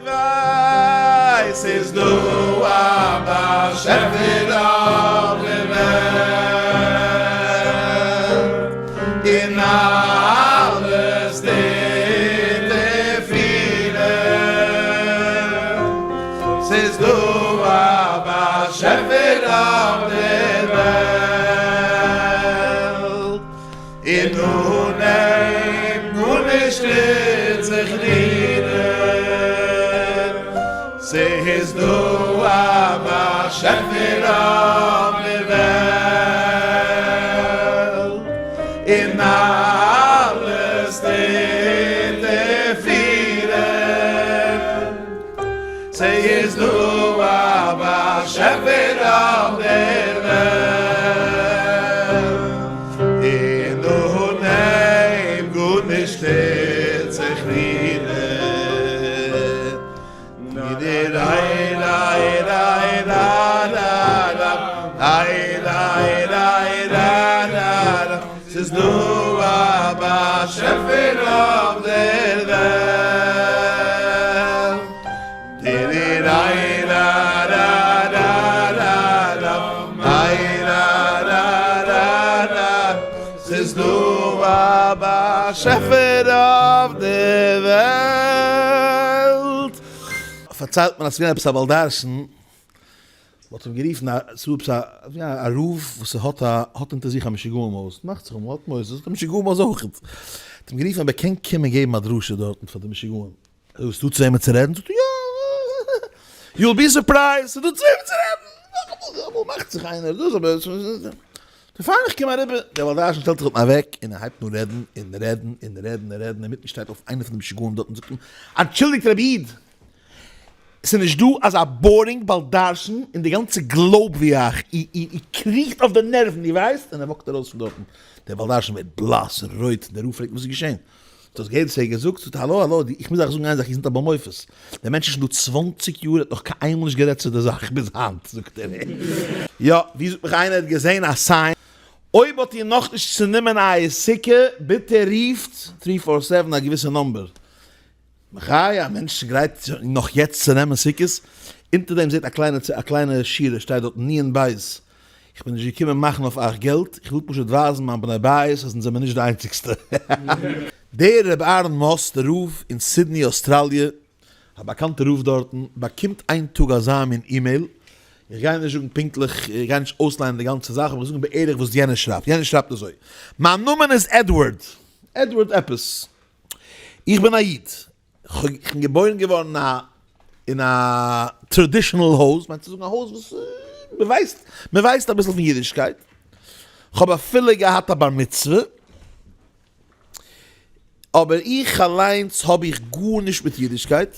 וויי ס'איז דא א באשעפער אויף די וועלט און אלעס טוט ער פירן, ס'איז דא א באשעפער אויף די וועלט און אן אים גארנישט טוט זיך רירן, ס'איז דא א באשעפער אויף די וועלט, און אלעס טוט ער פירן, ס'איז דא א באשעפער אויף דער וועלט, און אן אים גארנישט טוט זיך רירן. ס'איז דא א באשעפער אויף דער וועלט. ס'איז דא א באשעפער אויף דער וועלט. פארציילט מען אז ס'געווען עפעס א בעל דרשן, מ'האט אים גערופן א ס'איז עפעס א ווי א רב וואס האט א האט אונטער זיך א משוגעים הויז, מאכט זיך אמאל האט מוסדות האט א משוגעים הויז אויך, האט אים גערופן אויב ער קען קומען געבן א דרשה דארטן פאר די משוגעים, זאגט ס'דא צו וועמען צו רעדן? זאגט ער יא, you will be surprised, ס'דא צו וועמען צו רעדן, נאכאמאל אמאל מאכט זיך איינער דאס אבער פיין איך קום אריבער, דער בעל דרשן שטעלט זיך דארטן אוועק און ער הייבט אן רעדן און רעדן און רעדן און רעדן, אינמיטן שטייט אויף איינער פון די משוגעים דארט און זאגט אים, אנטשולדיגט רבי איד, ס'איז נישט דא אזא boring בעל דרשן אין די גאנצע globe ווי אייך, איר קריכט אויף די נערוון איר ווייסט? און ער walk ט ארויס פון דארטן, דער בעל דרשן ווערט בלאס און רויט, דער רב פרעגט וואס איז געשען? האט דאס געהערט וואס ער האט געזאגט, זאגט ער האלא האלא, איך מוז אייך זאגן איין זאך, איר זענט א בעל מופת, דער מענטש איז שוין דא צוואנציג יאר, ער האט נאך קיינמאל נישט גערעדט צו די זאך ביז היינט, זאגט ער. יא, ווי זאגט מיך איינער האט געזען א sign, אויב האט איר נאכנישט צונומען אייער סוכה, ביטע רופט three four seven א געוויסע number. מחיה, א מענטש איז גרייט נאך יעצט צו נעמען סוכות, אונטער דעם זעט א קליינע א קליינע שורה שטייט דארט נ' בית, איך בין נישט געקומען מאכן אויף אייך געלט, איך וויל פשוט ווייזן מיין בני בית אז אונז זעמיר נישט די איינציגסטע. דער רבי אהרן מאסט, רב אין סידני אוסטראליע, א באקאנטע רב דארטן, באקומט איין טאג אזא מין אימעיל, איך גיי נישט זאגן פונקטליך, איך גיי נישט אויסליינען די גאנצע זאך, אבער איך זאג בערך וואס יענער שרייבט, יענער שרייבט אזוי, מיין נאמען איז עדווארד, עדווארד עפעס, איך בין א איד, איך בין געבוירן געווארן א אין א traditional הויז, מיינט צו זאגן א הויז וואס מען ווייסט, מען ווייסט אביסל פון אידישקייט, כ'האב אפילו געהאט א בר מצוה, אבער איך אליינס האב איך גארנישט מיט אידישקייט,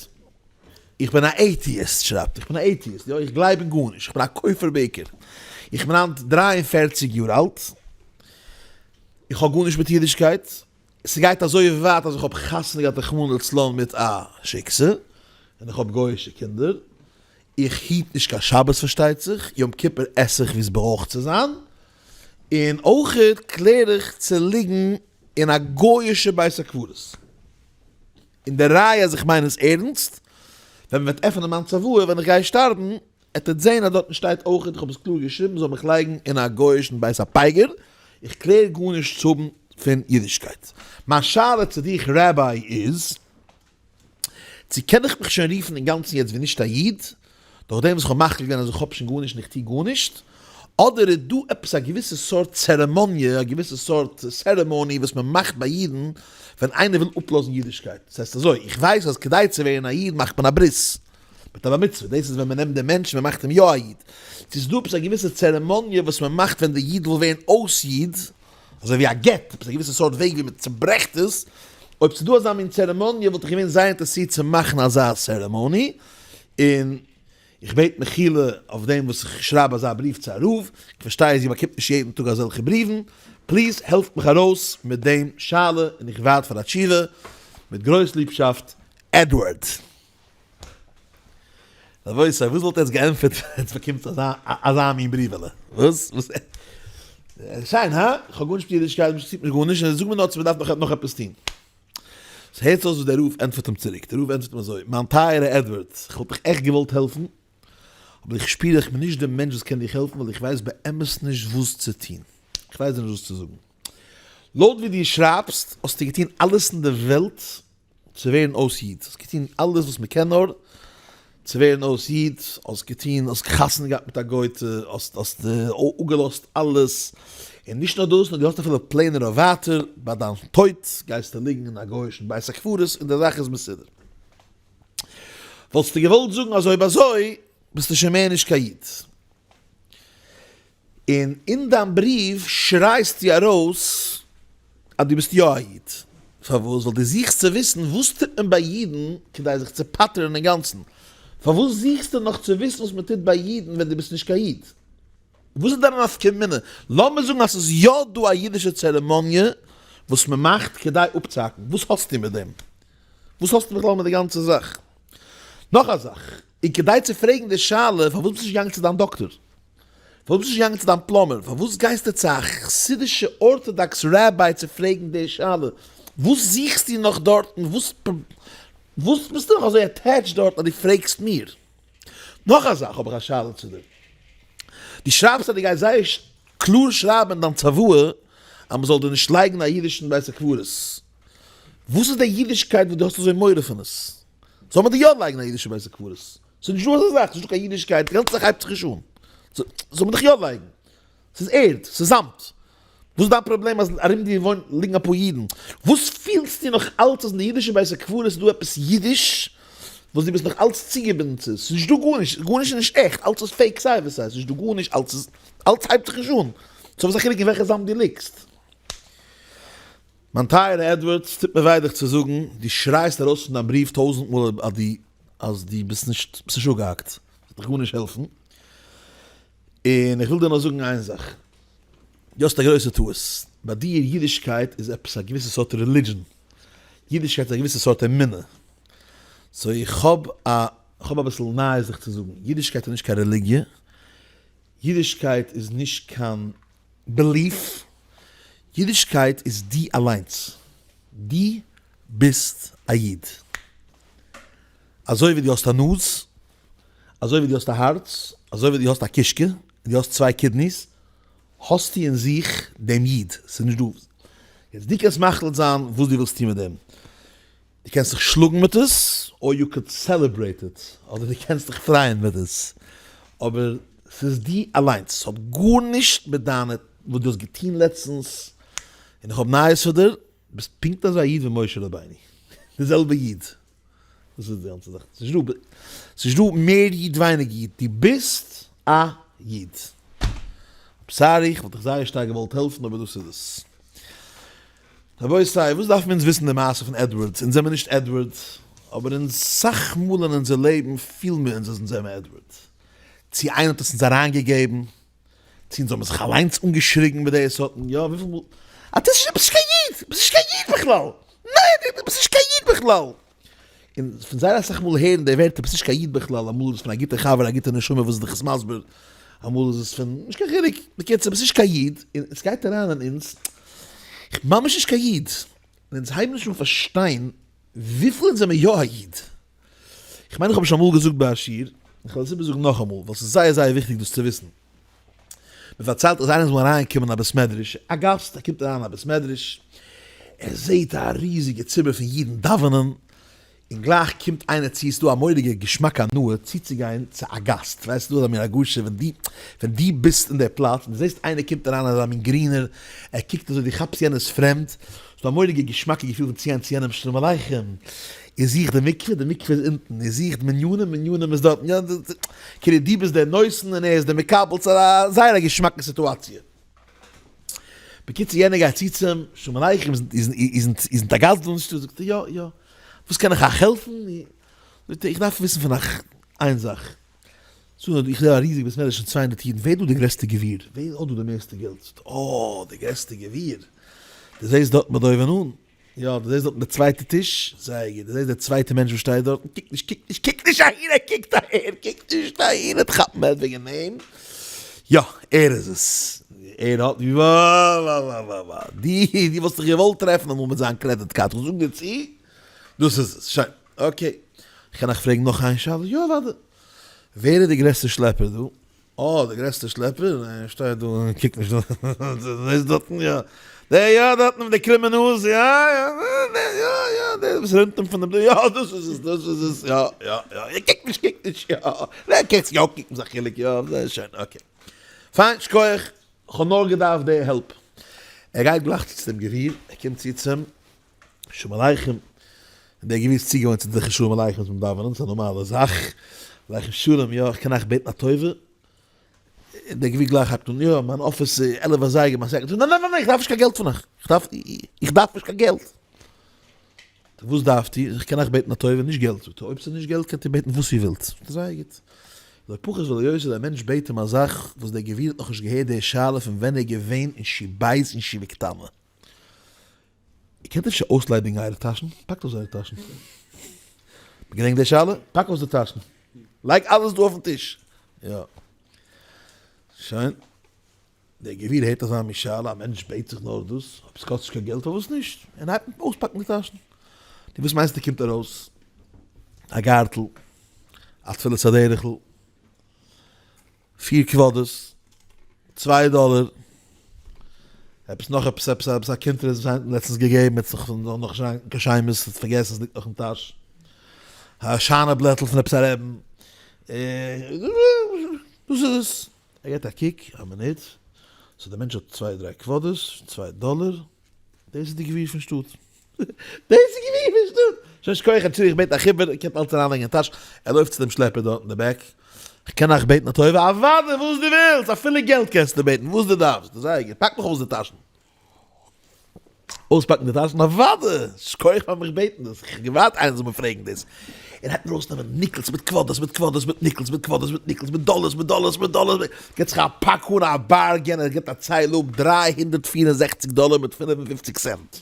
איך בין א atheist שרייבט ער, איך בין א atheist, יא איך גלייב אין גארנישט, איך בין א כופר בעיקר, איך בין היינט 43 יאר אלט, איך האב גארנישט מיט אידישקייט, ס'גייט אזוי ווייט אז איך האב חתונה געהאט רחמנא לצלן מיט א שיקסע, און איך האב גוי'אישע קינדער, איך היט נישט קיין שבת פארשטייט זיך, יום כיפור עס איך ווי עס ברויך צו זיין, און אויכעט קלער איך צו ליגן אין א גוי'אישע בית הקברות. און די ראיה אז איך מיין עס ערנסט, ווען מ'וועט עפענען מיין צוואה ווען איך גיי שטארבן, עט עטס זעהן אז דארטן שטייט אויכעט, איך האב עס קלאר געשריבן, זאל מיך לייגן אין א גוי'אישן בית הפייגער, איך קלער גארנישט צו האבן פון אידישקייט. מיין שאלה צו דיך ראביי איז, צו קען איך מיך שוין רופן אינגאנצן יעצט ווי נישט א איד, נאכדעם וואס איך האב מחליט געווען אז איך האב שוין גארנישט און איך טו גארנישט, אדער איז דא עפעס א געוויסע סארט צערעמאניע, א געוויסע סארט ceremony וואס מען מאכט ביי אידן ווען איינער וויל אפלאזן אידישקייט. ס'הייסט אזוי, איך ווייס אז כדי צו ווערן א איד מאכט מען א ברית, מיט א בר מצוה, דאס איז ווען מען נעמט דעם מענטש און מען מאכט אים יא א איד. צו ס'איז דא עפעס א געוויסע צערעמאניע וואס מען מאכט ווען דער איד וויל ווערן אויס איד, אזוי ווי א גט, עפעס א געוויסע סארט וועג ווי מען צוברעכט עס, אויב ס'איז דא אזא מין צערעמאניע וואלט איך געווען זייער אינטערעסירט צו מאכן אזא ceremony, און איך בעט מחילה אויף דעם וואס איך שרייב אזא בריוו צו א רב, איך פארשטיי אז איר באקומט נישט יעדן טאג אזעלכע בריוון, please העלפט מיך ארויס מיט דעם שאלה און איך ווארט פאר א תשובה, מיט גרויס ליבשאפט, עדווארד. רבותי, וואס וואלט עטס געענטפערט ווען עטס באקומט אזא אזא מין בריוועלע? וואס? וואס? שיין, הא? איך האב גארנישט מיט אידישקייט, מיך ציט מיך גארנישט, און זאג מיר נאר צו מען דארף נאך נאך עפעס טון. So הערטס אויס וואס דער רב ענטפערט אים צוריק, דער רב ענטפערט אים אזוי, מיין טייערע עדווארד, איך וואלט דיך עכט געוואלט העלפן, אבער איך שפיר איך בין נישט דער מענטש וואס קען דיך העלפן ווייל איך ווייס באמת נישט וואס צו טון, איך ווייס דיר נישט וואס צו זאגן. לויט ווי דו שרייבסט האסטו געטון אלעס אין די וועלט צו ווערן אויס איד, האסט געטון אלעס וואס מען קען נאר צו ווערן אויס איד, האסט געטון, האסט חתונה געהאט מיט א גוי'טע, האסט האסט אפגעלאזט אלעס, און נישט נאר דאס, נאר דו האסט אפילו פלענער אויף ווייטער, ביי דיין טויט גייסטו ליגן אין א גוי'אישן בית הקברות און די זאך איז מסודר. וואלסטו געוואלט זאגן אז אויב אזוי ביסטו שוין מער נישט קיין איד. און אין דיין בריוו שרייסטו ארויס אז דו ביסט יא א איד. פארוואס? ווייל דו זוכסט צו וויסן וואס טוט מען ביי אידן כדי זיך צו פטר'ן אינגאנצן. פארוואס זוכסטו נאך צו וויסן וואס מען טוט ביי אידן ווען דו ביסט נישט קיין איד? וואס איז דיין נפקא מינה? לאמיר זאגן אז ס'איז יא דא א אידישע צערעמאניע וואס מען מאכט כדי אפצוהאקן, וואס האסטו מיט דעם? וואס האסטו בכלל מיט די גאנצע זאך? נאך א זאך, און כדי צו פרעגן די שאלה, פארוואס ביסטו נישט געגאנגען צו דיין דאקטאר? פארוואס ביסטו נישט געגאנגען צו דיין plumber? פארוואס גייסטו צו א חסידישע ארטאדאקס rabbi צו פרעגן די שאלה? וואס זוכסטו נאך דארטן? וואס וואס ביסטו נאך אזוי attached דארטן אז דו פרעגסט מיר? נאך א זאך האב איך א שאלה צו דיר. דו שרייבסט אז דו גייסט זייער קלאר שרייבן אין דיין צוואה אז מען זאל דיר נישט לייגן א אידישן בית הקברות. וואס איז די אידישקייט וואס דו האסט אזוי מורא פון עס? זאל מען דיר יא לייגן א אידישע בית הקברות? ס'איז נישטא אזא זאך, ס'איז נישטא קיין אידישקייט, די גאנצע זאך הייבט זיך נישט אן. זאל מען דיך יא לייגן? ס'איז ערד, ס'איז זאמד. וואס איז דיין פראבלעם אז ארום דיר וואוינען ליגן אפאר אידן? וואס פילסטו נאך אלץ אז אין די אידישע בית הקברות איז דא עפעס אידיש וואס דו ביסט נאך אלץ צוגעבינדן צו? ס'איז נישטא גארנישט, גארנישט איז נישט עכט, אלץ איז fake סיי ווי סיי, ס'איז נישטא גארנישט, אלץ איז, אלץ הייבט זיך נישט אן. so וואס איז א חילוק אין וועלכע זאמד דו ליגסט? מיין טייערע עדווארד, ס'טוט מיר וויי דיך צו זאגן, דו שרייסט ארויס פון דיין בריוו טויזנט מאל אז דו אז דו ביסט נישט ביסט נישט אפגעהאקט, ס'וועט דיך גארנישט העלפן. און איך וויל דיר נאר זאגן איין זאך, דו האסט א גרויסע טעות, ביי דיר אידישקייט איז עפעס א געוויסע סארט religion, אידישקייט איז א געוויסע סארט אמונה, so איך האב א איך האב אביסל נייעס דיך צו זאגן, אידישקייט איז נישט קיין רעליגיע, אידישקייט איז נישט קיין belief, אידישקייט איז דו אליינס, דו ביסט א איד, אזוי ווי דו האסט א נאז, אזוי ווי דו האסט א הארץ, אזוי ווי דו האסט א קישקע, און דו האסט צוויי kidneys, האסטו אין זיך דעם איד, ס'איז נישט דא. יעצט דו קענסט מחליט זיין וואס דו ווילסט טון מיט דעם. דו קענסט זיך שלאגן מיט עס, or you could celebrate it, אדער דו קענסט דיך פרייען מיט עס, אבער ס'איז דו אליינס, ס'האט גארנישט מיט דיינע וואס דו האסט געטון לעצטנס, און איך האב נייעס פאר דיר, ביסט פונקט אזא איד ווי משה רבינו, די זעלבע איד. דאס איז די גאנצע זאך. ס'איז נישט דא, ס'איז נישט דא מער איד ווייניגער איד, דו ביסט א איד. sorry, איך וואלט דיך זייער שטארק געוואלט העלפן אבער דאס איז עס. רבותי, וואס דארפן אונז וויסן די מעשה פון עדווארדס? אונז זעמיר נישט עדווארד, אבער אונז סאך מאל אין אונזער לעבן פילן מיר אונז אז אונז זעמיר עדווארד. צו איינער האט עס אונז אריינגעגעבן, צו אונז האבן זיך אליינס אנגעשריגן מיט די סארטן, יא וויפיל מאל, אז דאס איז ביסט נישט קיין איד, ביסט נישט קיין איד בכלל, ניין דו ביסט נישט קיין איד בכלל, און פון זייער אסאך מאל הערן די ווערטער ביסט נישט קיין איד בכלל, אמאל איז עס פון א גוטע חבר א גוטע נשמה וואס איז דיך עס מסביר, אמאל איז עס פון, נישט קיין חילוק, בקיצור ביסט נישט קיין איד, און עס גייט אריין אין אונז, איך בין ממש נישט קיין איד, און אונז הייבן נישט אן פארשטיין וויפיל אונז זעמיר יא א איד. איך מיין איך האב שוין אמאל געזאגט ביי א שיעור, איך וועל עס איבערזאגן נאכאמאל, ווייל ס'איז זייער זייער וויכטיג דאס צו וויסן. מען פארציילט אז איינער איז אמאל אריינגעקומען אין א בית מדרש, א גאסט, ער קומט אריין אין א בית מדרש, ער זעט א ריזיגע ציבור פון אידן דאווענען, און גלייך קומט איינער צו, ס'איז דא א מורא'דיגע געשמאקע הנאה צוצוגיין צו א גאסט, ווייסט ס'איז דא אזא מין הרגשה ווען דו ווען דו ביסט אין די פלאץ און דו זעסט איינער קומט אריין אזא מין גרינער, ער קוקט אזוי, דו כאפסט יענער איז פרעמד, ס'איז דא א מורא'דיגע געשמאקע געפיל פון צוגיין צו יענעם שלום עליכם, איר זוכט די מקווה? די מקווה איז אונטן. איר זוכט מנינים? מנינים איז דארטן. יא, כאילו דו ביסט דער נותן און ער איז דער מקבל, ס'איז א זייער א געשמאקע סיטואציע. בקיצור יענער גייט צו צו אים, שלום עליכם, איר זענט א גאסט דא אין שטאט? זאגט ער, יא, יא. וואס קען איך אייך העלפן? זאגט ער, איך דארף וויסן פון אייך איין זאך. זאג נאר, איך זע א ריזיג בית מדרש פון 200 אידן, ווער איז דא דער גרעסטער גביר? ווער האט דא די מערסטע געלט? זאגט ער, אה, דער גרעסטער גביר? דו זעסט דארט מיט אויבן אן? יא, דו זעסט דארטן די צווייטע טיש? זייער גוט, דו זעסט דער צווייטע מענטש וואס שטייט דארטן? קוק נישט, קוק נישט, קוק נישט אהין, ער קוקט אהער, קוק נישט אהין, ער וועט כאפן מער וועגן אים. יא, ער איז עס. ער האט, וואוואוואוואווא, דו, דו וואלסט דיך געוואלט טרעפן אמאל מיט זיין credit card, איך זאג דיר צו. דאס איז עס, שוין, okay. כ'קען אייך פרעגן נאך איין שאלה? יא אוודאי. ווער איז די גרעסטע שלעפער דא? אה, די גרעסטע שלעפער? ער שטייט דא און קוקט נישט דא. זעסט דארטן? יא. דער יא דארטן מיט די קרומע נאז, יא יא, דער יא יא, דער וואס רוימט אים פון דעם, יא דאס איז עס, דאס איז עס, יא יא יא. קוק נישט, קוק נישט, יא. ווער קען יא קוקן, איז א חילוק, יא, זייער שיין, okay. פיין, שכוח. כ'האב נאר געדארפט די help. ער גייט גלייך צו צו דעם גביר, ער קומט צו צום שלום עליכם, און דער גביר איז צוגעוואוינט צו זיכער שלום עליכם ביים דאווענען, ס'איז א נארמאלע זאך, עליכם שלום, יא, איך קען אייך בעטן א טובה? און דער גביר גלייך הייבט אן, יא, מיין אפיס איז 11 אזייגער, מיין סעקרעטאר, ניין ניין ניין, איך דארף נישט קיין געלט פון אייך, איך דארף, איך דארף נישט קיין געלט. וואס דארפט איר? איך קען אייך בעטן א טובה, נישט געלט. זאגט ער, אויב ס'איז נישט געלט קענט איר בעטן וואס איר ווילט. זאגט ער, זייער גוט. לא פחות ולא יותר, דער מענטש בעט אים א זאך וואס דער גביר האט נאכנישט געהערט די שאלה פון ווען ער איז געווען אין שיעור בית אין ישיבה קטנה. איר קענט אפשר אויסליידיגן אייערע טאשן? פאקט אויס אייערע טאשן. מ'געדענקט די שאלה? פאק אויס די טאשן. לייג אלעס דא אויפן טיש. יא. שוין. דער גביר הערט אזא מין שאלה, א מענטש בעט זיך נאר דאס, אויב עס קאסט נישט קיין געלט פארוואס נישט? און הייבט אן אויספאקן די טאשן. נו וואס מיינסטו קומט ארויס? א גארטל, א תפילת הדרך'ל, פיר קוואדערס, צוויי דאלער, עפעס נאך עפעס עפעס עפעס א קונטרס וואס איינער האט מיר לעצטנס געגעבן, האט זיך נאך נישט אריין קיין שמות, האט פארגעסן עס ליגט נאך אין טאש, א שיינע בלעטל פון עפעס א רעבן, דאס איז עס. ער געט א קוק, א מינוט, so דער מענטש האט צוויי דריי קוואדערס, צוויי דאלער, דאס איז די גביר פון שטאט. דאס איז די גביר פון שטאט! שוין שכוח אנטשולדיגט איך בעט אייך איבער, איר קענט אלץ אריינלייגן אין טאש, ער לויפט צו דעם שלעפער דארט אין די back, איך קען אייך בעטן א טובה? אוודאי וואס דו ווילסט, אפילו געלט קענסטו בעטן, וואס דו דארפסט, זייער גוט, פאק מיך אויס די טאשן. אויספאקן די טאשן? אוודאי! שכוח פאר מיך בעטן דאס, איך האב געווארט איינער זאל מיר פרעגן דאס. ער הייבט אן ארויסנעמען nickels מיט קוואדערס מיט קוואדערס מיט nickels מיט קוואדערס מיט nickels מיט דאלערס מיט דאלערס מיט דאלערס, גיבט זיך א פאק אן א בארג יענער גיבט א צייל אפ 364 דאלער מיט 55 סענט.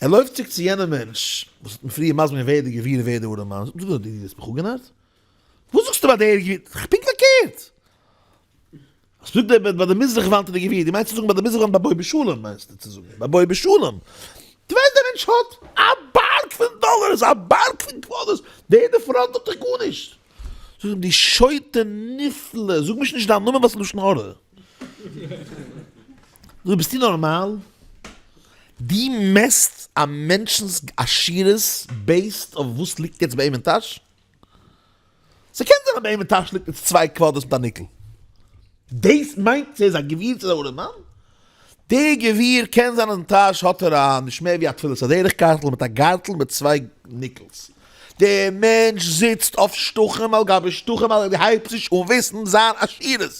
ער לויפט צוריק צו יענעם מענטש וואס האט אים פריער מסביר געווען ווער די גביר און ווער די ארעמאן, זאגט אים, זאג נאר, דו האסט מיך אפגענארט? וואס זאגסטו ביי דער גביר? פונקט פארקערט! זאגט דער ביי די מזרח וואנט איז די גביר, דו מיינסט צו זאגן ביי די מזרח וואנט ביי בואי בשלום מיינסטו צו זאגן, ביי בואי בשלום, דו ווייסט דער מענטש האט א בארג פון דאלארס, א בארג פון קוואדערס, דער אין די front האט דאך גארנישט. זאג אים דו שוטה נפלא, זאג מיך נישט דיין נאמען ווייל ס'איז לשון הרע. זאג ביסטו נארמאל? דו מעסט א מענטשנ'ס עשירות based אויף וואס ליגט יעצט ביי אים אין טאש? ס'קען זיין אז ביי אים אין טאש ליגט יעצט צוויי קוואדערס מיט א nickel. דאס מיינט צו ער איז א גביר צו איז א ארעמאן? דער גביר קען זיין אז אין טאש האט ער א נישט מער ווי א תפילת הדרך קארטל מיט א גארטל מיט צוויי nickels. דער מענטש זיצט אויף שטחים על גבי שטחים על גבי הייבט נישט אן וויסן זיין עשירות.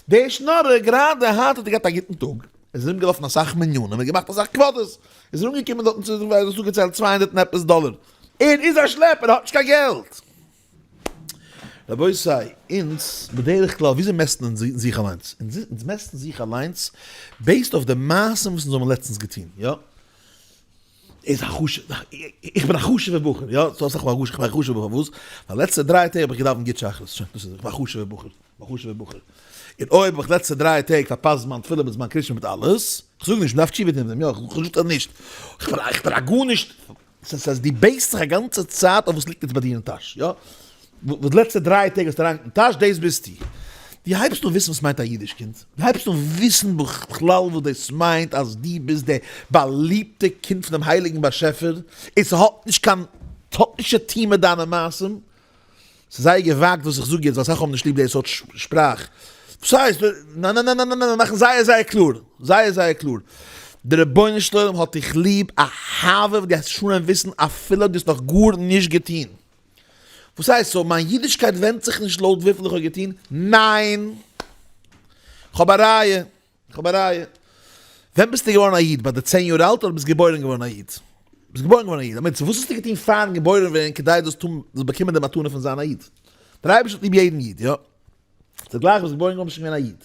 דער שנארער גראדע היינט האט ער געהאט א גוטן טאג, ער איז ארומגעלאפן אסאך מנינים און געמאכט אסאך קוואדערס, איז ער אנגעקומען דארטן צו ער האט אפגעציילט 200 און עפעס דאלער. ער איז א שלעפער, ער האט נישט קיין געלט. רבותי, אונז בדרך כלל וויאזוי מעסטן אונז זיך אליינס? אונז מעסטן זיך אליינס based אויף די מעשים וואס אונז האבן לעצטנס געטון, יא? איז א חשוב, איך בין א חשוב'ער בחור, יא? ס'דא אסאך מאל איך בין א חשוב'ער בחור, פארוואס? ווייל לעצטע דריי טעג האב איך געדאווענט גוט שחרית, שוין, דאס איז, איך בין א חשוב'ער בחור, א חשוב'ער בחור. און אויב האב איך לעצטע דריי טעג פארפאסט זמן תפילה מיט זמן קרישמע מיט אלעס, איך זאג נישט, מ'דארף תשובה טון אויף דעם, יא, איך זאג אז נישט, איך בין א גארנישט, ס'הייסט דו base סט זיך א גאנצע צייט אויף וואס ליגט יעצט ביי דיר אין טאש, יא? וואס די לעצטע דריי טעג האסטו אריין אין טאש, דאס ביסטו. דו הייבסט אן וויסן וואס מיינט א אידיש קינד, דו הייבסט אן וויסן בכלל וואס דאס מיינט אז דו ביסט די באליבטע קינד פונעם הייליגן באשעפער, און ס'האט נישט קיין, ס'האט נישט צו טון מיט דיינע מעשים, ס'איז זייער געוואגט וואס איך זאג יעצט, ווייל אסאך האבן נישט ליב די סארט שפראך. וואס הייסט? ניין ניין ניין ניין ניין, מאכן זייער זייער קלאר, זייער זייער קלאר. דער רבונו של עולם האט דיך ליב אהבה וואס דו האסט שוין וויסן אפילו דו האסט נאך גארנישט געטון. וואס הייסט? so מיין אידישקייט ווענדט זיך נישט לויט וויפיל איך האב געטון? ניין! כ'האב א ראיה. איך האב א ראיה. ווען ביסטו געווארן א איד? ביי די צען יאר אלט אדער ביסט געבוירן געווארן א איד? ביסט געבוירן געווארן א איד. אמת, וואס האסטו געטון פארן געבוירן ווערן כדי דאס טון, זאלסט באקומען די מתנה פון זיין א איד? דער אייבערשטער האט ליב יעדן איד, יא. ס'איז גלייך ביסט געבוירן געווארן ביסט שוין געווען א איד.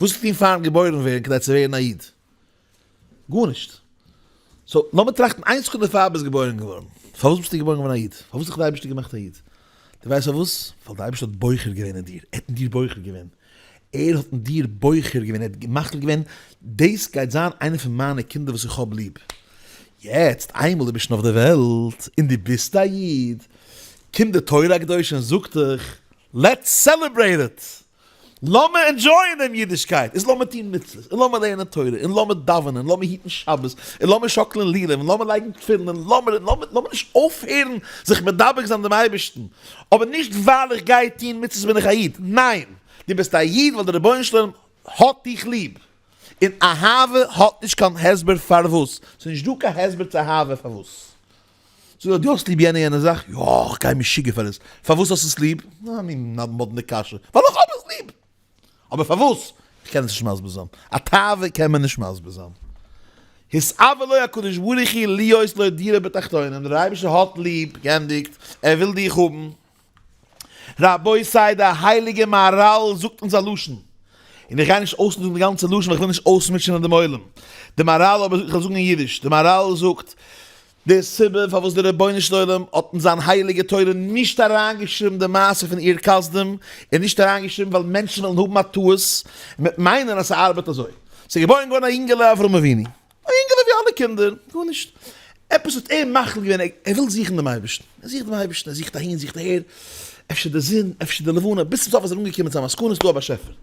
וואס האסטו געטון פארן געבוירן ווערן כדי צו ווערן א איד? גארנישט. so לאמיר טראכטן איין סעקונדע פאר ביסט געבוירן געווארן. פארוואס ביסטו געבוירן געווארן א איד? פארוואס האט דיך דער אייבערשטער געמאכט א איד? דו ווייסט פארוואס? ווייל דער אייבערשטער האט בוחר געווען אין דיר. ער האט אין דיר בוחר געווען. ער האט אין דיר בוחר געווען, ער האט מחליט געווען, דאס גייט זיין איינער פון מיינע קינדער וואס איך האב ליב. יעצט איינמאל דו ביסט שוין אויף די וועלט און דו ביסט א איד, קומט די תורה הקדושה און זאגט דיך, let's celebrate it! לאמיר enjoy ען דעם אידישקייט, איז לאמיר טון מצוות, און לאמיר לערנען תורה, און לאמיר דאווענען, און לאמיר היטן שבת, און לאמיר שאקלען לולב, און לאמיר לייגן תפילין, און לאמיר, און לאמיר, לאמיר נישט אויפהערן זיך מדבק זיין דעם אייבערשטן, אבער נישט ווייל איך גיי טון מצוות בין איך א איד, ניין! דו ביסט א איד ווייל דער רבונו של עולם האט דיך ליב, און אהבה האט נישט קיין הסבר פארוואס, ס'איז נישט דא קיין הסבר צו אהבה פארוואס. זאג נאר, דו האסט ליב יענע יענע זאך? יא, איך גיי משוגע פאר עס. פארוואס האסט עס ליב? א מין מאדנע קשיא. ווייל איך האב עס ליב! אבער פארוואס? איך קען עס נישט מסביר זיין. א תאווה קען מען נישט מסביר זיין. התאווה לו הקדוש ברוך הוא להיות לו דירה בתחתונים, דער אייבערשטער האט ליב, געענדיגט, ער וויל דיך האבן. רבותי די הייליגע מהרל זאגט אונז א לשון, און איך גיי נישט אויסזאגן די גאנצע לשון ווייל איך וויל נישט אויסמוטשענען דעם עולם, די מהרל אבער איך וועל זאגן אין אידיש, די מהרל זאגט, די סיבה פארוואס דער רבונו של עולם האט אין זיין הייליגע תורה נישט אריינגעשריבן די מעשה פון אור כשדים, איז נישט אריינגעשריבן ווייל מענטשן וועלן האבן א טעות און מ'וועט מיינען אז ס'ארבעט אזוי. ס'איז געבוירן געווארן א יונגעלע אברהם אבינו, א יונגעלע ווי אלע קינדער, גארנישט. עפעס האט ער מחליט געווען, ער וויל זוכן דעם אייבערשטן. ער זוכט דעם אייבערשטן, ער זוכט אהין, זוכט אהער, אפשר די זון, אפשר די לבנה, ביז צום סוף איז ער אנגעקומען צו א מסקנא, ס'איז דא א באשעפער.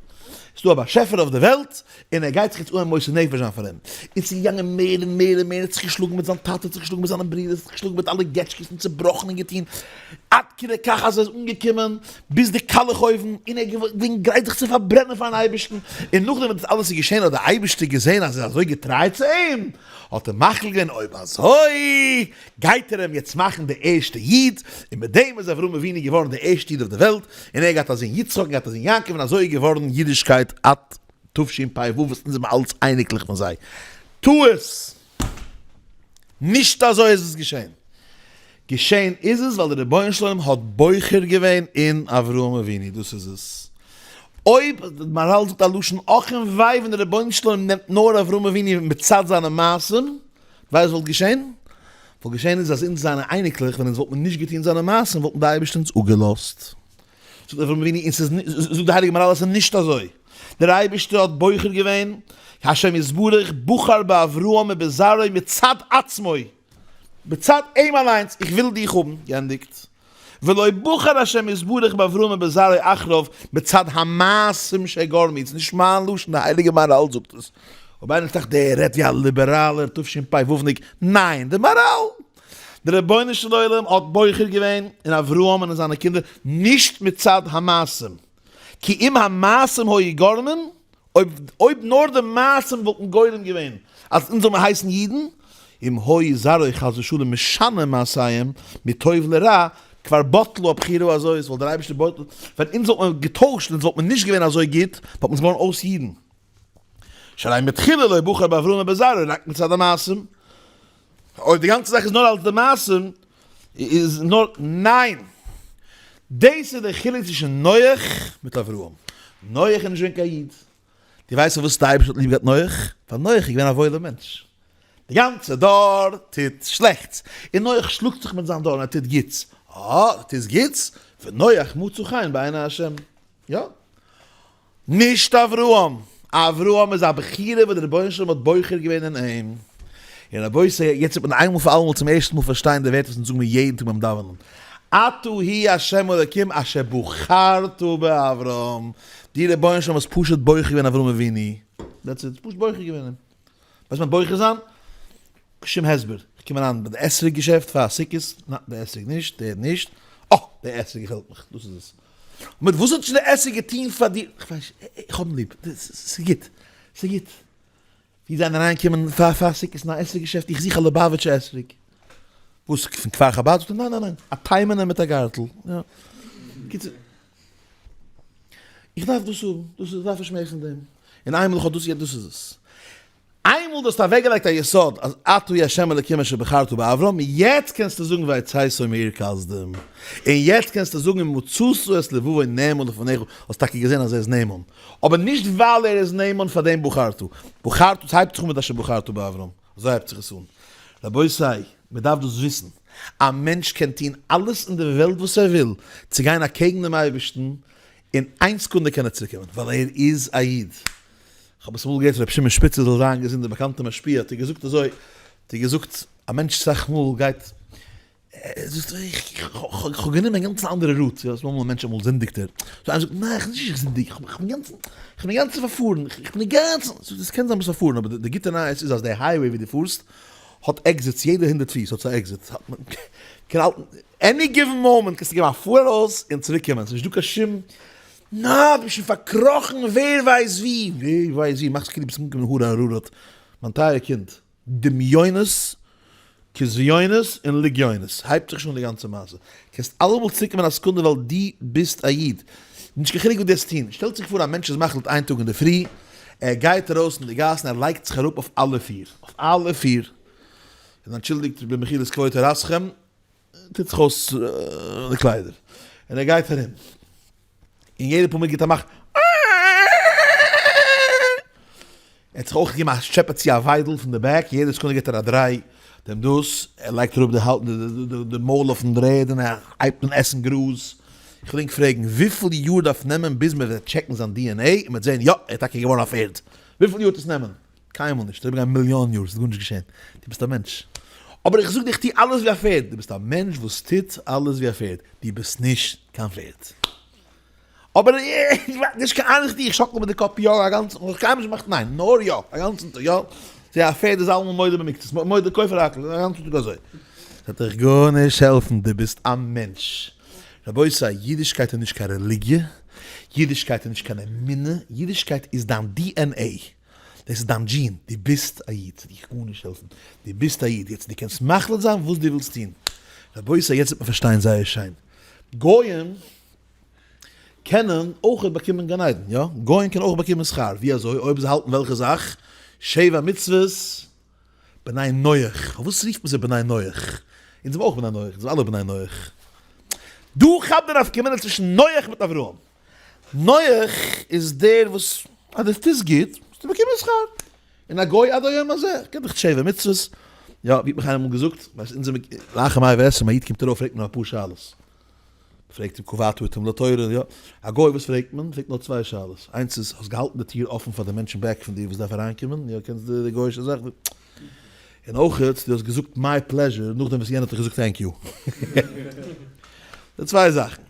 ס'איז דא א באשעפער אויף די וועלט, און ער גייט זיך יעצט אנהייבן מוסר נפש זיין פאר אים. און ס'איז געגאנגען מער און מער און מער, ער האט זיך געשלאגן מיט זיין טאטע, ער האט זיך געשלאגן מיט זיינע ברידער, ער האט זיך געשלאגן מיט אלע געטשקעס און צעבראכן און געטון, עד כדי כך אז ער איז אנגעקומען ביז די קאלעך אויוון, און ער איז געווען גרייט זיך צו פארברענען פארן אייבערשטן, און נאכדעם ווען דאס אלעס איז געשען האט דער אייבערשטער געזען אז ער איז אזוי געטריי צו אים, האט ער מחליט געווען אויב אזוי גייט ער אים יעצט מאכן די ערשטע איד, און מיט דעם איז אברהם אבינו געווארן די ערשטע איד אויף די וועלט, און ער האט געהאט א זון יצחק און געהאט א זון יעקב און אזוי איז געווארן אידישקייט עד תשפ ו וואס אונז זעמער אלץ אייניקלעך פון זיי. טעות! נישט אזוי איז עס געשען. געשען איז עס ווייל דער רבונו של עולם האט בוחר געווען אין אברהם אבינו, דאס איז עס. אויב, די מהרל זאגט א לשון אך און וויי ווען דער רבונו של עולם נעמט נאר אברהם אבינו מצד זיינע מעשים, ווייסט וואס וואלט געשען? וואלט געשען איז אז אונז זיינע אייניקלעך ווען אונז וואלט מען נישט געטון זיינע מעשים וואלטן די אייבערשטער אונז אפגעלאזט. זאגט אברהם אבינו און ס'איז זאגט די הייליגע מהרל עס איז נישט אזוי, דער אייבערשטער האט בוחר געווען, השם יתברך בחר באברהם ובזרעו מצד עצמו, מצד אים אליינס, איך וויל דיך האבן, געענדיגט, ולא בחר השם יתברך באברהם ובזרעו אחריו מצד המעשים שגרמו, ס'איז נישט מיין לשון, די הייליגע מהרל זאגט עס, אויב איינער טראכט דער רעדט ווי א ליבעראלער תשפ ו'ניק, ניין, די מהרל! דער רבונו של עולם האט בוחר געווען אין אברהם און אין זיינע קינדער נישט מצד המעשים, כי אם המעשים היו גורמים, אויב אויב נאר די מעשים וואלטן גורם געווען אז אונז זאל מען הייסן אידן, אם היו זרעו חס ושלום משנה מעשיהם מטוב לרע, כבר בטלו הבחירה הזאת, וואלט דער אייבערשטער בטל, ווען אונז וואלט מען געטוישט אונז וואלט מען נישט געווען אזוי גוט, וואלט מען געווארן אויס אידן. שהרי מתחילה לא בחר באברהם ובזרעו רק מצד המעשים. אויב די גאנצע זאך איז נאר אלס די מעשים, איז נאר, ניין! דאס איז די חילוק צווישן נח מיט אברהם. נח איז נישט געווען קיין איד. דו ווייסט פארוואס די אייבערשטער האט ליב געהאט נח? ווייל נח איז געווען א וואוילער מענטש. די גאנצע דור טוט שלעכטס, און נח שלאגט זיך מיט זיין דור און ער טוט גוטס. אה, דו טוסט גוטס? ונח מצא חן בעיני השם. יא. נישט אברהם! אברהם איז א בחירה וואס דער רבונו של עולם האט בוחר געווען אין אים. און רבותי, יעצט וועט מען איינמאל פאר אלעמאל צום ערשטן מאל פארשטיין די ווערטער וואס אונז זאגן מיר יעדן טאג ביים דאווענען, אתה הוא ה' אלוקים אשר בחרת באברהם, דו רבונו של עולם האסט פשוט בוחר געווען אברהם אבינו, that's it, פשוט בוחר געווען אים. ווייסט מיינט בוחר זיין? שום הסבר, איך קום אריין ביי די אתרוג געשעפט פאר סוכות, ניין די אתרוג נישט, דער נישט, אה דער אתרוג געפעלט מיך, דאס איז עס. מיט וואס האט שוין די אתרוג געטון פאר דיר? איך ווייס נישט, איך האב אים ליב, ס'איז גוט, ס'איז גוט. ווי זענען אריינגעקומען פאר פאר סוכות אין א אתרוג געשעפט, איך זוך א ליובאוויטשע אתרוג. וואס, פון כפר חבד? זאגט ער, ניין ניין ניין, א תימן'ער מיט א גארטל. יא. קיצור, איך דארף דאס האבן, דאס איז, איך דארף נישט מער פון דעם. און איינמאל איך האב דאס, דאס איז עס. איינמאל דו האסט אוועקגעלייגט א יסוד אז אתה הוא ה' אלוקים אשר בחרת באברהם, יעצט קענסטו זאגן והוצאתו מאור כשדים, און יעצט קענסטו זאגן ומצאת את לבבו נאמן לפניך, האסט טאקע געזען אז ער איז נאמן, אבער נישט ווייל ער איז נאמן פאר דעם בחרת, בחרת הייבט זיך אן מיט אשר בחרת באברהם, אזוי הייבט זיך עס אן. רבותי, מען דארף דאס וויסן, א מענטש קען טון אלעס אין די וועלט וואס ער וויל, צו גיין אקעגן דעם אייבערשטן, אין איין סעקונדע קען ער צוריקקומען, ווייל ער איז א איד. כ'האב עס אמאל געהערט פון רבי שמעון שפיצער זאל זיין געזונט דער באקאנטער משפיע האט ער געזאגט אזוי, האט ער געזאגט. א מענטש סאך מאל גייט, ער זאגט איך האב גענומען אינגאנצן א אנדערע route, יא, ס'איז אמאל א מענטש אמאל זינדיגט ער, so איינער זאגט ניין איך נישט איך זינדיג, איך בין אינגאנצן, איך בין אינגאנצן פארפארן, איך בין אינגאנצן, זאגט ער ס'קען זיין ביסט פארפארן אבער די גוטע נייעס איז אז די highway ווי דו פארסט האט exits יעדע הונדרעט פיס האט עס א exit, קען האלטן any given moment קענסטו געבן א פאר ארויס און צוריק קומען, ס'נישט דא קיין שום נא, דו ביסט שוין פארקראכן ווער ווייסט ווי, ווער ווייסט ווי, מאכסט כאילו ביסט אנגעקומען הר אררט, מיין טייער קינד, דמיונות, כזיונות און לגיונות, הייבט זיך שוין אן די גאנצע מעשה, קענסט אלעמאל צוריקקומען א סעקונדע ווייל דו ביסט א איד, נישט קיין חילוק וואס דו וועסט טון, שטעלט זיך פאר א מענטש איז מחליט איין טאג אינדערפרי, ער גייט ארויס אין די גאס און ער לייגט זיך אראפ אויף אלע פיר, אויף אלע פיר, און אנטשולדיגט במחילת כבוד תורתכם, טוט זיך אויס די קליידער און ער גייט ארום און יעדע פאר מינוט גיבט א מאך ער האט זיך אויך געגעבן א טשעפע צו א וויידל פון די back יעדע סעקונדע גיבט ער א דריי דעם דאס ער לייגט אראפ די די מויל אויפן דר'ערד און ער הייבט אן עסן גראז איך וויל ענק פרעגן וויפיל יאר דארף נעמען ביז מען וועט טשעקן זיין DNA און מען וועט זען יא ער איז טאקע געווארן א פערד וויפיל יאר וועט עס נעמען? קיינמאל נישט, אריבערגיין מיליאן יאר, ס'איז גארנישט געשען, דו ביסט א מענטש. אבער איך זאג דיר איך טו אלעס ווי א פערד, דו ביסט א מענטש וואס טוט אלעס ווי א פערד, דו ביסט נישט קיין פערד. אבער נישט קיין אנדערש איך שאקל מיט די קאפ יא א גאנצן, איך האב קיינמאל נישט געמאכט ניין, נאר יא, א גאנצן טאג יא, זע א פערד איז אלעמאל מודה במקצת, מודה כופר הכל, א גאנצן טאג אזוי. ס'וועט דיך גארנישט העלפן, דו ביסט א מענטש. רבותי, אידישקייט איז נישט קיין רעליגיע, אידישקייט איז נישט קיין אמונה, אידישקייט איז דיין DNA. דאס איז דיין דזשין, דו ביסט א איד, ס'וועט דיך גארנישט העלפן, דו ביסט א איד, יעצט דו קענסט מחליט זיין וואס דו ווילסט טון, רבותי יעצט וועט מען פארשטיין זייער שיין, גוים קענען אויך באקומען גן עדן, יא, גוים קענען אויך באקומען שכר, ווי אזוי? אויב זיי האלטן וועלכע זאך? שבע מצוות בני נח, פארוואס רופט מען זיי בני נח? אונז זעמער אויך בני נח, אונז זעמער אלע בני נח, דא כאפט די נפקא מינה צווישן נח מיט אברהם, נח איז דער וואס אז דו טוסט גוט וועסטו באקומען שכר, און א גוי עד היום הזה קען דאך שבע מצוות, יא ווי האט מיך איינער אמאל געזאגט, ווייסט אונז זעמיר לאחר מאה ועשרים א איד קומט ארויף פרעגט מען אים אפאר שאלות, פרעגט אים קבעת עתים לתורה, יא א גוי וואס פרעגט מען, פרעגט נאר צוויי שאלות, איינס איז האסט געהאלטן די טיר אפן פאר די מענטשן back פון דיר וואס דארף אריינקומען, יא קענסט די גוי'אישע זאך, און אויך דו האסט געזאגט my pleasure נאכדעם וואס יענער האט דיך געזאגט thank you, די צוויי זאכן.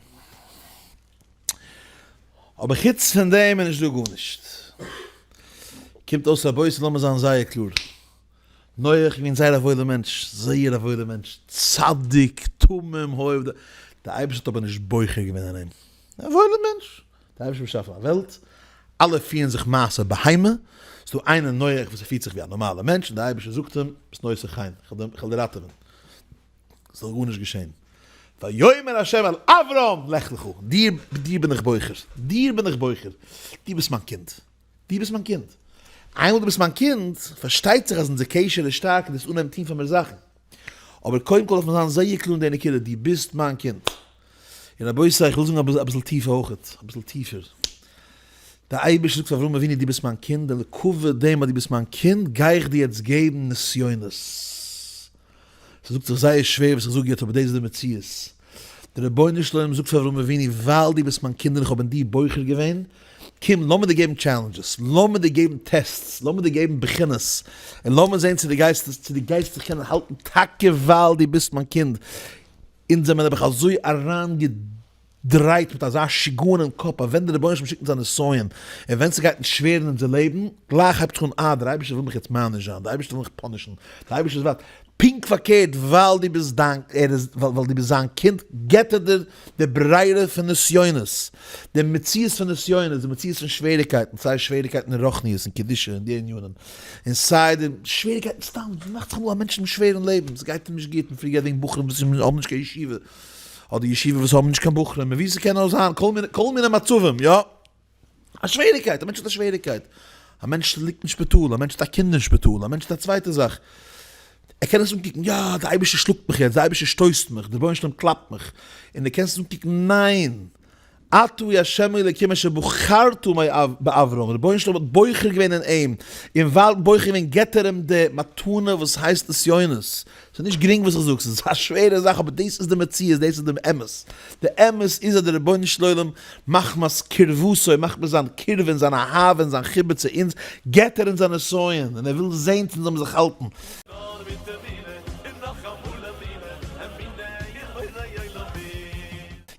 אבער חוץ פון דעם איז נישט דא גארנישט. קומט אויס רבותי לאמיר זיין זייער קלאר. נח איז געווען זייער א וואוילער מענטש, זייער א וואוילער מענטש, צדיק תמים היה, דער אייבערשטער האט אבער נישט בוחר געווען אין אים. א וואוילער מענטש, דער אייבערשטער האט באשאפן א וועלט, אלע פירן זיך מעשה בהמה, ס'איז דא איינער נח וואס ער פירט זיך ווי א נארמאלער מענטש און דער אייבערשטער זאגט אים, ביסט נושא חן, איך וועל דיר ראטעווען. ס'זאל גארנישט געשען. ויאמר ה' אל אברם לך לך, דיר, דיר בין איך בוחר, דיר בין איך בוחר, דו ביסט מיין קינד, דו ביסט מיין קינד. איינמאל דו ביסט מיין קינד, פארשטייט זיך אז אונזער קשר איז שטארק און דו וועסט אנהייבן טון פאר מיר זאכן. אבער קודם כל דארף מען זיין זייער קלאר אין די נקודה, דו ביסט מיין קינד. און רבותי, איך וויל זאגן אביסל טיפער אויכעט, אביסל טיפער. דער אייבערשטער זאגט פאר אברהם אבינו, דו ביסט מיין קינד, און לכבוד דעם אז דו ביסט מיין קינד, גיי איך דיר יעצט געבן נסיונות. ס'זאגט זיך זייער שווער וואס איך זאג יעצט אבער דאס איז די מציאות. דער רבונו של עולם זאגט פאר אברהם אבינו ווייל דו ביסט מיין קינד און איך האב אין דיר בוחר געווען, קום לאמיר דיר געבן challenges, לאמיר דיר געבן tests, לאמיר דיר געבן בחינות, און לאמיר זען צו דו גייסט עס, צו דו גייסט זיך קענען האלטן טאקע ווייל דו ביסט מיין קינד. אונז זעמיר נעבעך אזוי אריינגע. דרייט מיט אזא שיגעון אין קאפ אז ווען דער רבונו של עולם שיקט אונז א נסיון און ווען ס'גייט אונז שווער אין אונזער לעבן, גלייך הייבט זיך אן אה דער אייבערשטער וויל מיך יעצט מעניש זיין, דער אייבערשטער וויל מיך punish ן, דער אייבערשטער איז ווייט, פונקט פארקערט ווייל דו ביסט דיין ער איז ווייל דו ביסט זיין קינד געבט ער דיר די ברירה פון נסיונות, די מציאות פון נסיונות, די מציאות פון שוועריקייטן, סיי שוועריקייטן אין רוחניות און קדושה און די ענינים, און סיי די שוועריקייטן סתם, ס'מאכט זיך אמאל א מענטש אין שווערן לעבן, ס'גייט אים נישט גוט, מ'פרעגט יעדן בחורים וואס האבן נישט קיין ישיבה, אדער ישיבה וואס האבן נישט קיין בחורים, און ווי ס'קען נאר זיין, כל מיני, כל מיני מצבים, יא. א שוועריקייט, א מענטש האט א שוועריקייט. א מענטש ליגט אין שפיטאל, א מענטש האט א קינד אין שפיטאל, א מענטש האט א צווייטע זאך. ער קען עס אנקוקן, יא, דער אייבערשטער שלאגט מיך יעצט, דער אייבערשטער שטויסט מיך, דער רבונו של עולם קלאפט מיך. און דו קענסט עס אנקוקן, ניין! אתה הוא ה' אלוקים אשר בחרת באברהם, רבונו של עולם האט בוחר געווען אין אים, און ווייל בוחר געווען געבט ער אים די מתנה וואס הייסט נסיונות, ס'איז נישט גרינג וואס איך זאג, ס'איז א שווערע זאך אבער דאס איז די מציאות, דאס איז די אמת, די אמת איז אז דער רבונו של עולם מחמת קרבתו, מחמת זיין קירבה און זיין אהבה און זיין חיבה צו אונז, געבט ער אונז א נסיון, און ער וויל זען צו אונז זאלן זיך האלטן.